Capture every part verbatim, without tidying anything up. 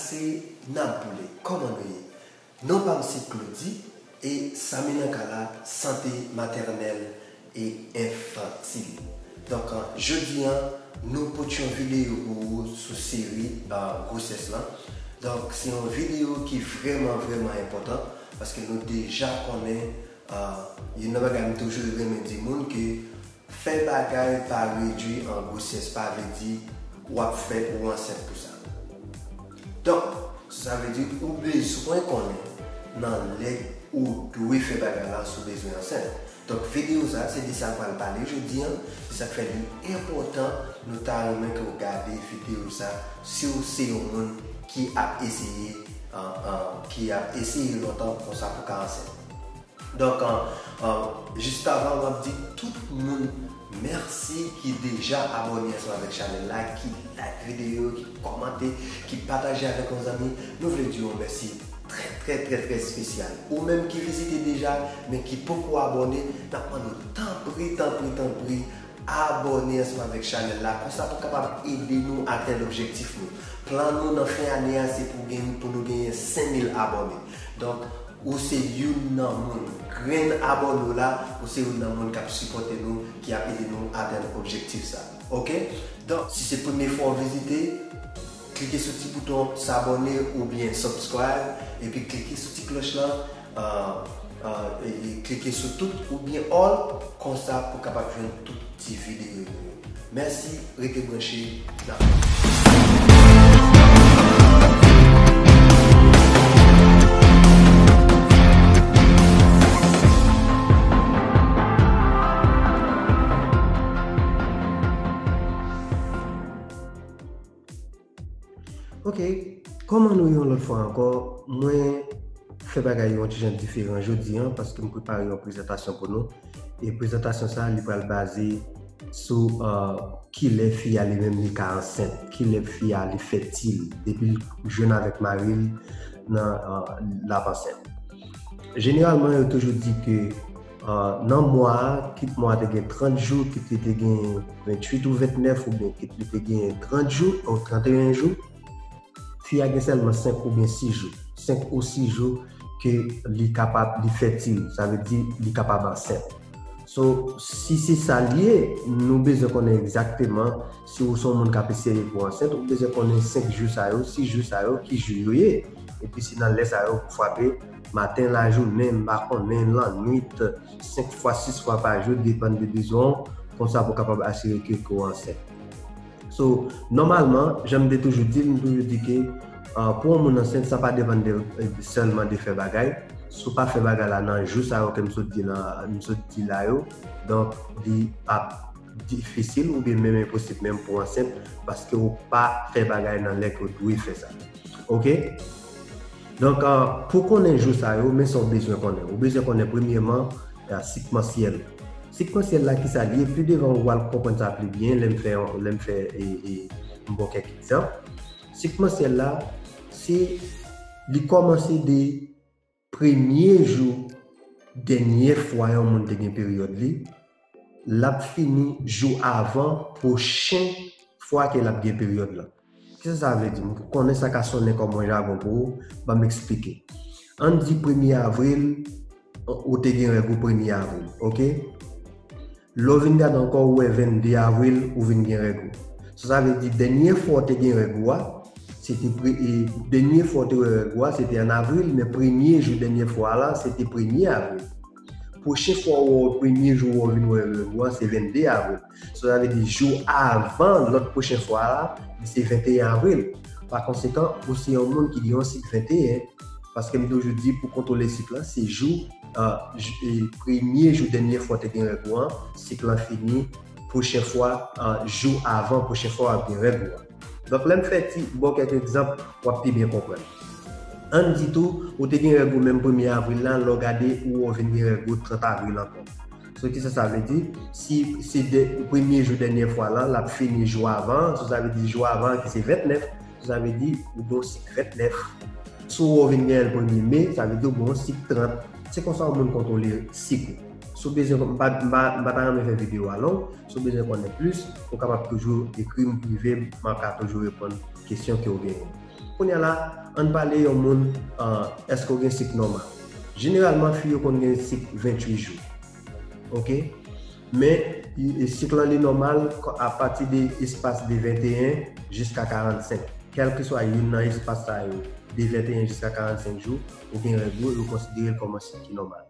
Se n ap boule. Kòman nou ye? Non pa m se Claudy e sa m nan ka la, sante matènèl e enfantil. Donk, jodi a, nou pote yon videyo pou ou sou seri, ah, gwosès lan. Donk, se yon videyo ki vrèman, vrèman enpòtan, paske nou deja konnen, ah, youn nan bagay m toujou renmen di moun ke fè bagay pa redwi an gwosès, pa vle di w ap fè ou ansent pou sa. Donk, sa vle di ou bezwen konnen nan lè ou dwe fè bagay la si w bezwen ansent. Donk, videyo sa, se de sa l pral pale jodi a, se sa k fè li enpòtan nou ta renmen ke w gade videyo sa si w se yon moun ki ap eseye, an, an, ki ap eseye lontan konsa pou ka ansent. Donk, an, an, jis avan, m ap di tout moun mèsi ki deja abòne ansanm avèk chanèl la, ki like videyo, ki kòmante, ki pataje avèk yon zanmi. Nou vle di w yon mèsi trè, trè, trè, trè espesyal. Ou menm ki vizite deja, men ki poko abòne, n ap mande w tanpri, tanpri, tanpri, abòne ansanm avèk chanèl la. Konsa pou kapab ede nou atenn objektif nou. Plan nou nan fen ane a, se pou gen, pou nou genyen senk mil abòne. Donk, ou se youn nan moun. Grenn abòne w la, ou se youn nan moun k ap sipòte nou, ki ap ede nou atenn objektif sa. Oke? Donk, si se premye fwa w vizite, klike sou ti bouton s'abonner oubyen subscribe, epi klike sou ti klòch lan, ah, ah, e, e klike sou tout oubyen all, konsa pou kapab jwenn tout ti videyo nou yo. Mèsi, rete branche, n ap. Oke, kòman nou ye yon lòt fwa ankò? Mwen fè bagay yo yon ti jan diferan jodi a, paske m prepare yon prezantasyon pou nou. E prezantasyon sa, li pral baze sou, ah, kilè fi a li menm li ka ansent, kilè fi a li fètil, depi l jwenn avèk mari l nan, ah, l ap ansent. Jeneralman, yo toujou di ke, ah, nan mwa a, kit mwa a te gen trant jou, kit li te gen venntuit ou ventnèf, oubyen kit li te gen trant jou, ou tranteyen jou, fi a gen sèlman senk oubyen sis jou. Senk ou sis jou ke li kapab, li fètil, sa vle di li kapab ansent. So, si se sa l ye, nou bezwen konnen egzakteman si ou se yon moun k ap eseye pou ansent, ou bezwen konnen senk jou sa yo, sis jou sa yo, ki jou yo ye. Epi se nan lè sa yo pou frape, maten, lajounen, m pa konnen, lannwit, senk fwa, sis fwa pa jou, depann de bezwen w, konsa pou kapab asire ke, ke w ansent. So, nòmalman, jan m te toujou di l, m toujou di ke, ah, pou yon moun ansent, sa pa depann de, sèlman de fè bagay. Si w pa fè bagay la nan jou sa yo ke m sot di la, m sot di la yo, donk, li ap difisil oubyen menm enposib menm pou w ansent, paske w pa fè bagay nan lè ke w dwe fè sa. Oke? Donk, ah, pou konnen jou sa yo, men sa w bezwen konnen. Ou bezwen konnen, premyèman, ah, sik mansyèl. Sik mansyèl la, ki sa l ye? Pi devan, ou pral konprann sa pli byen, lè m fè, lè m fè, e, e, m ba w kèk egzanp. Sik mansyèl la, se, li kòmanse de premye jou dènye fwa yon moun te gen peryòd li, l ap fini jou avan pwochen fwa ke l ap gen peryòd la. Kisa sa vle di? M konnen sa ka sonnen kòm yon jagon pou ou, ban m eksplike. Ann di premye avril, ou te gen règ ou premye avril, oke? Lè w vin gade ankò, ou wè vennde avril, ou vin gen règ ou. Sa, sa vle di, dènye fwa w te gen règ ou a, se te pre-, e, dènye fwa w te wè règ ou a, se te an avril, men premye jou dènye fwa la, se te premye avril. Pwochen fwa w wè w, premye jou w vin wè règ ou a, se vennde avril. Sa, sa vle di, jou avan lòt pwochen fwa la, li se venteyen avril. Pa konsekan, ou se yon moun ki gen yon sik venteyen, paske m toujou di, pou kontwole sik la, se jou, ah, j-, e, premye jou dènye fwa w te gen règ ou an, sik lan fini, pwochen fwa, ah, jou avan pwochen fwa w ap gen règ ou an. Donk, lè m fè ti, ba w kèk egzanp, w ap pi byen konprann. Ann di tou, ou te gen règ ou menm premye avril la, lè w gade, ou wè w vin gen règ ou trant avril ankò. So, kisa sa vle di? Si se de, premye jou dènye fwa lan, l ap fini jou avan, so, sa vle di jou avan ki se ventnèf, so, sa vle di ou gen yon sik ventnèf. Si w vin gen l premye me, sa vle di ou gen yon sik trant. Se konsa yon moun kontwole sik ou. Si w bezwen, m pa, m pa, m pa ta renmen fè videyo a long, si w bezwen konnen plis, ou kapab toujou ekri m prive, m ap ka toujou reponn kesyon ke w genyen. Kounye a la, ann pale yon moun, ah, èske w gen sik nòmal? Jeneralman, fi yo konn gen sik venntuit jou. Oke? Men, i- i- sik lan li nòmal ko- apati de espas de venteyen jiska karannsenk. Kèlkeswa youn nan espas sa yo, de venteyen jiska karannsenk jou, ou gen règ ou, yo konsidere l kòm yon sik ki nòmal.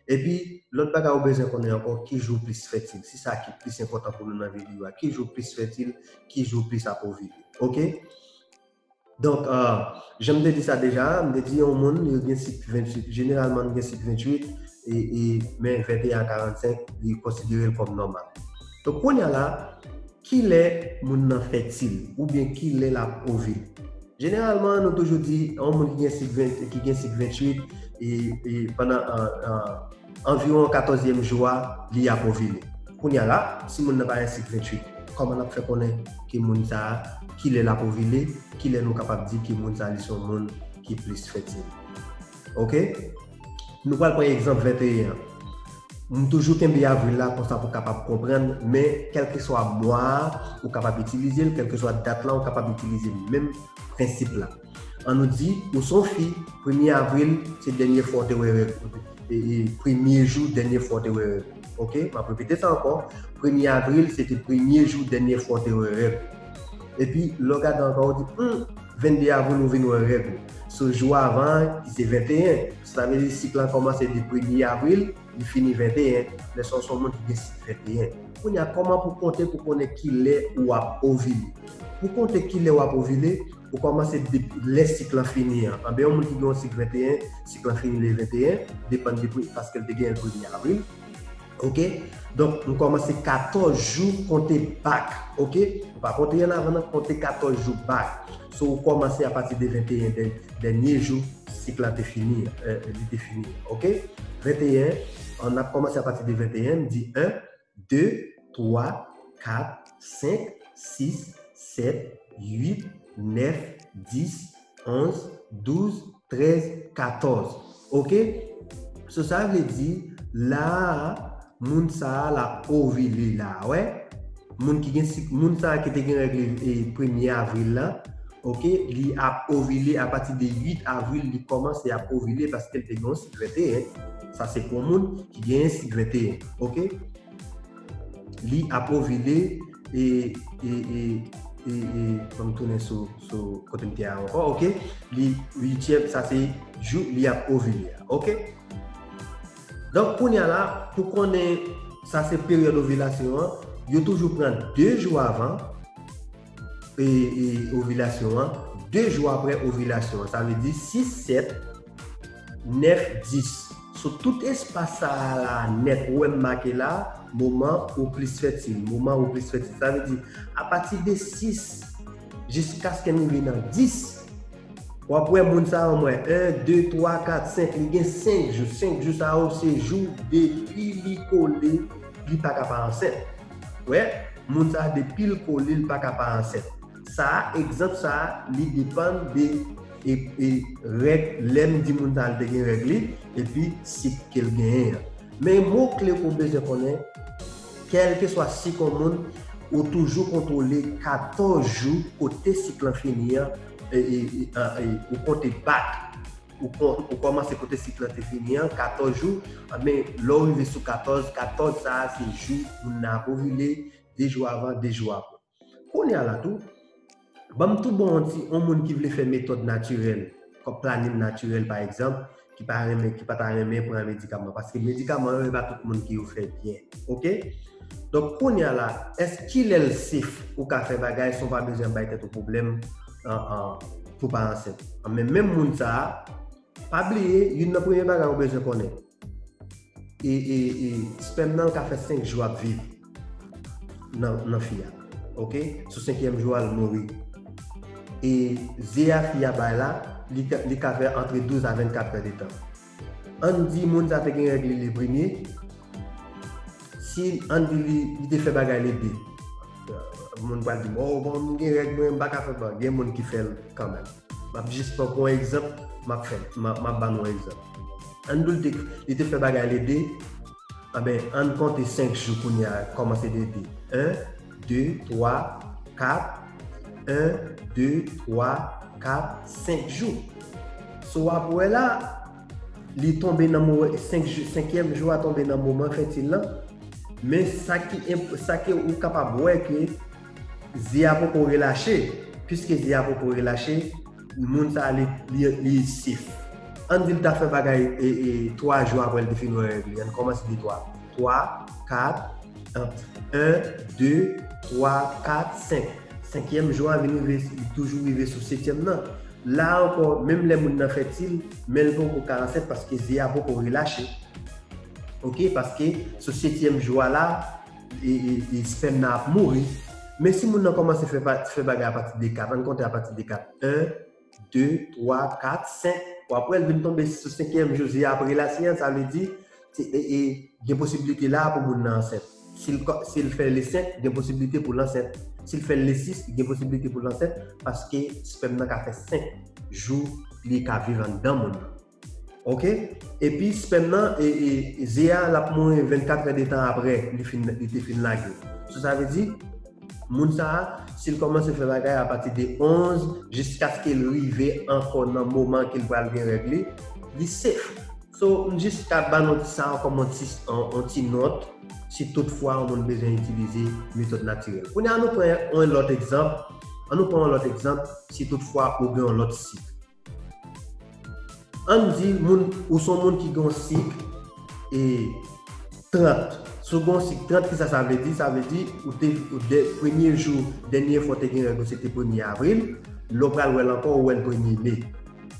Epi, lòt bagay ou bezwen konnen ankò, ki jou plis fètil. Se sa ki plis enpòtan pou nou nan videyo a. Ki jou plis fètil, ki jou plis ap ovile. Oke? Donk, ah, jan m te di sa deja, m te di yon moun, li gen sik venntuit. Jeneralman, li gen sik venntuit, e, e, men venteyen a karannsenk, li konsidere l kòm nòmal. Donk, kounye a la, kilè moun nan fètil, oubyen kilè l ap ovile? Jeneralman, nou toujou di, yon moun ki gen sik ven, ki gen sik venntuit, e, e pandan, ah, ah, anviwon katòzyèm jou a, li ap ovile. Kounye a la, si moun nan pa gen sik venntuit, kòman n ap fè konnen ki moun sa a, kilè l ap ovile, kilè nou kapab di ki moun sa a, li se yon moun ki plis fètil? Oke? Nou pral pran egzanp venteyen an. M toujou kenbe avril la konsa pou kapab konprann, men kèlkeswa mwa a, ou kapab itilize l, kèlkeswa dat lan, ou kapab itilize menm prensip la. Ann nou di, ou se yon fi, premye avril, se dènye fwa w te wè règ ou. E, e, premye jou, dènye fwa w te wè règ ou. Oke? M ap repete sa ankò. Premye avril, se te premye jou, dènye fwa w te wè règ ou. Epi, lè w gade ankò, ou di, hmm, vennde avril, ou vin wè règ ou. So, jou avan an, ki se venteyen. Sa vle di, sik lan kòmanse de premye avril, li fini venteyen. Lè sa w se yon moun ki gen sik venteyen. Kounye a, kòman pou konte, pou konnen kilè ou ap ovile? Pou konte kilè w ap ovile, ou kòmanse depi lè sik lan fini an. Anben, yon moun ki gen yon sik venteyen, sik lan fini le venteyen, depann de pri-, paske l te genyen l premye avril. Oke? Donk, nou kòmanse katòz jou konte bak. Oke? Nou pa konte annavan nan, konte katòz jou bak. So, ou kòmanse apati de venteyen, dè-, dènye jou, sik la te fini, eh, li te fini. Oke? Venteyen, n ap kòmanse apati de venteyen, m di en, de, twa, kat, senk, sis, sèt, uit, nèf, dis, onz, douz, trèz, katòz. Oke? So, sa vle di, la a, moun sa a, l ap ovile la, wè? Moun ki gen sik, moun sa a ki te gen règ li, e, premye avril la, oke, li ap ovile apati de uit avril, li kòmanse ap ovile paske l te gen yon sik venteyen. Sa se pou moun ki gen sik venteyen, oke? Li ap ovile, e, e, e, e, e, fò m tounen sou, sou kote m te a ankò, oke? Li, uityèm, sa se jou li ap ovile a, oke? Donk, kounye a la, pou konnen sa se peryòd ovilasyon an, yo toujou pran de jou avan, e, e, ovilasyon an, de jou apre ovilasyon an. Sa vle di sis, sèt, nèf, dis. Sou tout espas sa a la nèt, ou wè m make la, moman ou plis fètil, moman ou plis fètil. Sa vle di, apati de sis jiskaske n rive nan dis, w ap wè moun sa a, mwen, en, de, twa, kat, senk, li gen senk jou. Senk jou sa yo, se jou depi li kole, li pa ka pa ansent. Wè, moun sa a, depi l kole, li pa ka pa ansent. Sa a, egzanp sa a, li depann de, e, e, règ, lè m di moun sa a, li te gen règ li, epi sik ke l genyen an. Men mo kle pou w bezwen konnen, kèlkeswa sik yon moun, ou toujou kontwole katòz jou kote sik lan fini an, e, e, e, a, e, ou konte bak. Ou kon-, ou kòmanse kote sik lan te fini an, katòz jou, men lè w rive sou katòz, katòz sa a se jou moun nan ap ovile, de jou avan, de jou apre. Kounye a la tou, ban m tou bon yon ti, yon moun ki vle fè metòd natirèl, kòm planin natirèl pa egzanp, ki pa renmen, ki pa ta renmen pran medikaman. Paske medikaman yo, e pa tout moun ki yo fè byen. Oke? Donk, kounye a la, èske kilè l safe ou ka fè bagay san w pa bezwen bay tèt ou pwoblèm, an, an, pou pa ansent? An, men menm moun sa a, pa bliye, youn nan premye bagay ou bezwen konnen, e, e, e, spèm nan ka fè senk jou ap viv nan, nan fi a. Oke? Sou senkyèm jou a, l mouri. E ze a fi a bay la, li ka, li ka fè antre douz a vennkat è de tan. Ann di moun sa te gen règ li le premye, si ann di li, li te fè bagay le de. Moun pral di m, "Oh, bon, m gen règ mwen, m pa ka fè bagay." Gen moun ki fè l kanmenm. M ap jis pran pou yon egzanp, m ap fè, m ap, m ap ba nou yon egzanp. Ann di l te, li te fè bagay le de, anben, ann konte senk jou kounye a, kòmanse de de. En, de, twa, kat, en, de, twa, kat, senk jou. So w ap wè la, li tonbe nan mo, senk jou, senkyèm jou a tonbe nan moman fètil lan. Men sa ki enp-, sa ke ou kapab wè ke ze a poko relache. Piske ze a poko relache, moun sa a li, li, li safe. Ann di l ta fè bagay e, e, twa jou apre l te fin wè règ li. Ann kòmanse de twa. Twa, kat, en, de, twa, kat, senk. Senkyèm jou a vin rive, li toujou rive sou setyèm nan. La ankò, menm lè moun nan fètil, men l poko ka ansent paske ze a poko relache. Oke, paske sou setyèm jou a la, e, e, e spèm nan ap mouri. Men si moun nan kòmanse fè, pa- fè bagay apati de kat, ann konte apati de kat. En, de, twa, kat, senk. W ap wè l vin tonbe sou senkyèm jou, ze a ap relache an, sa vle di, se, e, e, gen posiblite la pou moun nan ansent. Si l kò- si l fè le senk, gen posiblite pou l ansent. Si l fè le sis, gen posiblite pou l ansent, paske spèm nan ka fè senk jou li ka viv anndan moun nan. Oke? Epi spèm nan, e, e, ze a, l ap mouri vennkat è de tan apre li fin, li te fin lage. So, sa vle di, moun sa a, si l kòmanse fè bagay apati de onz, jiskaske l rive ankò nan moman ke l pral gen règ li, li safe. So, m jis ka ba nou sa an kòm yon ti, yon, yon ti nòt, si toutfwa yon moun bezwen itilize metòd natirèl. Kounye a, nou pran yon lòt egzanp. An nou pran yon lòt egzanp, si toutfwa ou gen yon lòt sik. Ann di, moun, ou se yon moun ki gen yon sik, e, trant. Si w gen yon sik trant, kisa sa vle di? Sa vle di, ou te, ou de, premye jou, dènye fwa w te gen règ ou, se te premye avril. Lè w pral wè l ankò, ou wè l premye me.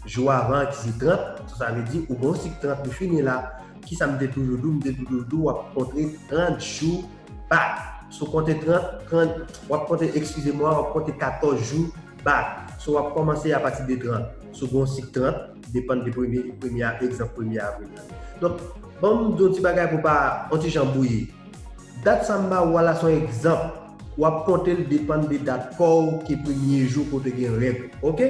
Jou avan an ki se trant, so sa vle di, ou gen yon sik trant, li fini la. Kisa m te toujou di w? M te toujou di w, w ap konte trant jou back. Si w konte trant, trant, w ap konte, eskize mwa, w ap konte katòz jou back. So, w ap kòmanse apati de trant. Si w gen yon sik trant, depann de premye, premye a, egzanp premye avril la. Donk, ban m di w yon ti bagay pou pa yon ti jan bwouye. Dat sa m ba ou a la, se yon egzanp. W ap konte l depann de dat kò w ke premye jou ke w te gen règ. Oke?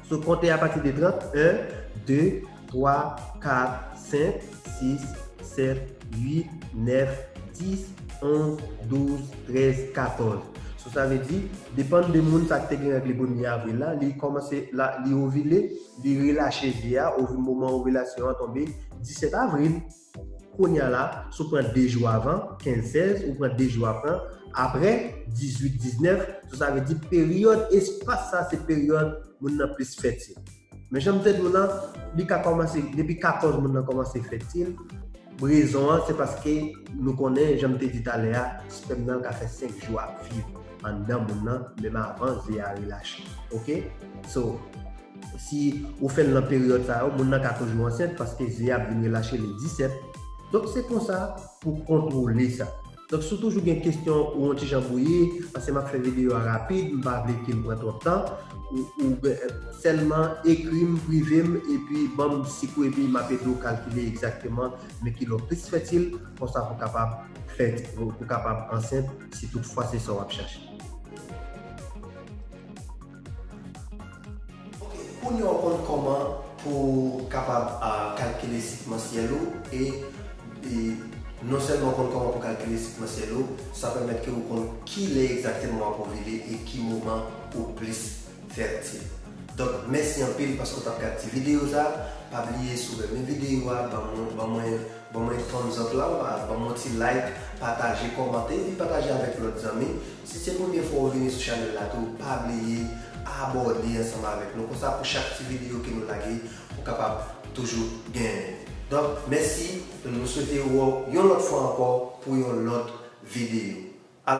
So, konte apati de trant, en, de, twa, kat, senk, sis, sèt, uit, nèf, dis, onz, douz, trèz, katòz. So, sa vle di, depann de moun sa ki te gen règ li premye avril la, li kòmanse, la, li ovile, li relache ze a, ovi-, moman ovilasyon an tonbe disèt avril. Kounye a la, si w pran de jou avan, kenz, sèz, ou pran de jou apre, apre, dizuit, diznèf, so sa vle di peryòd espas sa se peryòd moun nan plis fètil. Men jan m te di w lan, li ka kòmanse, depi katòz moun nan kòmanse fètil, rezon an se paske nou konnen, jan m te di talè a, spèm nan ka fè senk jou ap viv anndan moun nan, menm avan ze a relache. Oke? So, si ou fè l nan peryòd sa yo, moun nan ka toujou ansent paske ze a ap vin relache le disèt. Donk, se konsa pou kontwole sa. Donk, si w toujou gen kesyon ou yon ti jan bwouye, paske m ap fè videyo a rapid, m pa vle ke l pran twòp tan, ou, ou, eh, sèlman ekri m, prive m, epi ban m sik ou, epi m ap ede w kalkile egzakteman men kilè w plis fètil, konsa pou kapab fè, pou kapab ansent, si toutfwa se sa w ap chache. Ok, kounye a w konn kòman pou kapab, ah, kalkile sik mansyèl ou e, e non sèlman w konn kòman pou kalkile sik mansyèl ou, sa pèmèt ke ou konn kilè egzakteman w ap ovile e ki moman ou plis fètil. Donk, mèsi anpil paske w t ap gad ti videyo sa. Pa bliye si w renmen videyo a, ban mwen, ban mwen Ban mwen thumbs up la, ban mwen ti like, pataje, kòmante, epi pataje avèk lòt zanmi. Si se premye fwa w vini sou chanèl la tou, pa bliye abòne ansanm avèk nou. Konsa pou chak ti videyo ke nou lage, ou kapab toujou genyen. Donk, mèsi, nou swete w wè w yon lòt fwa ankò pou yon lòt videyo.